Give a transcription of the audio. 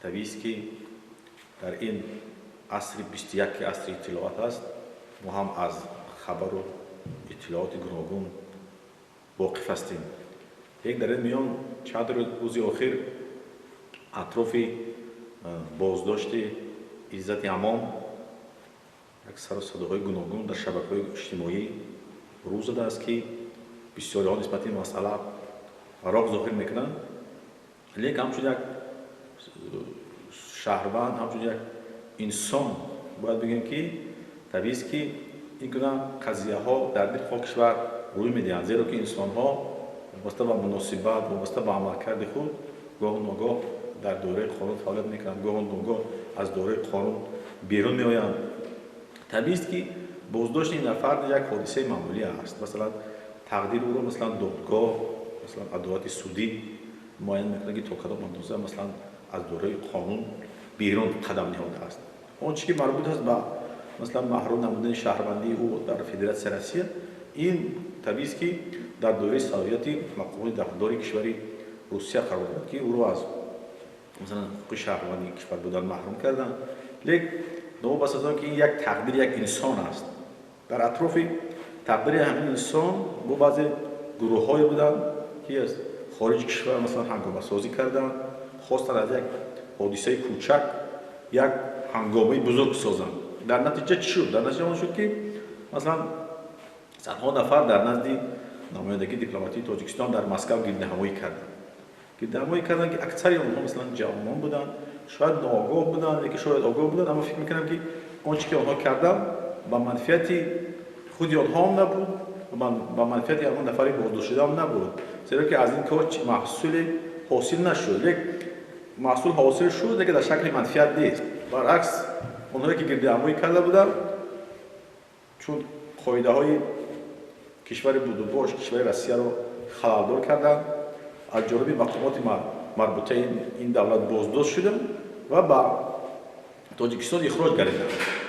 Табиист, ки дар ин асри 21, ки асри иттилоот аст, мо ҳам аз хабару иттилооти гуногун воқиф ҳастем. Лекин дар ин миён чанд рӯзи охир атрофи боздошти Иззати Амон як сару садоҳои гуногун дар шабакаҳои иҷтимоӣ рӯ задааст, ки бисёриҳо нисбати ин масъала роқ зоҳир мекунанд. Лекин ҳамчун як шаҳрванд, ҳамчун як инсон бояд бигӯем, ки табиист, ки ин гуна қазияҳо дар дилхоҳ кишвар рӯй медиҳанд, зеро ки инсонҳо вобаста ба муносибат, вобаста ба амалкарди худ гоҳу ногоҳ дар доираи қонун фаъолият мекунанд, гоҳу ногоҳ аз доираи қонун берун меоянд. Табиист, ки боздошти ин нафар як ҳодисаи маъмулӣ аст. Масалан, тақдири ӯро, масалан, додгоҳ, масалан, адолати судӣ муайян мекунад, ки то кадом андоза, масалан, аз доираи қонун берун қадам ниҳодааст. Он чӣ ки марбут аст ба, масалан, маҳрум намудани шаҳрвандии ӯ дар Федератсияи Россия, ин табиист, ки дар доираи салоҳияти мақомоти дахлдори кишвари Русия қарор дорад, ки ӯро аз, масалан, ҳуқуқи шаҳрвандии кишвар будан маҳрум карданд. Лек новобаста аз он ки ин як тақдири як инсон аст, дар атрофи тақдири ҳамин инсон бо баъзе гурӯҳҳое буданд, ки аз хориҷи кишвар, масалан, ҳангомасозӣ карданд, хостанд аз як ҳодисаи кӯчак як ҳангомаи бузург созанд. Дар натиҷа чӣ шуд? Дар натиҷа он шуд, ки, масалан, садҳо нафар дар назди намояндагии дипломатии Тоҷикистон дар Москав гирдиҳамоӣ карданд, ки аксари онҳо, масалан, ҷавонон буданд, шояд ноогоҳ буданд, лекин шояд огоҳ буданд. Аммо фикр мекунам, ки он чӣ ки онҳо карданд, ба манфиати худи онҳоам набуд, ба манфиати ҳамон нафари боздоштшудаам набуд, зеро ки аз ин кор маҳсуле ҳосил нашуд. Лек маҳсул ҳосил шуд, лекин дар шакли манфиат нест. Баръакс, онҳое ки гирдиҳамоӣ карда буданд, чун қоидаҳои кишвари будубош, кишвари Россияро халалдор карданд, аз ҷониби мақомоти марбутаи ин давлат боздошт шуданд ва ба Тоҷикистон ихроҷ гардиданд.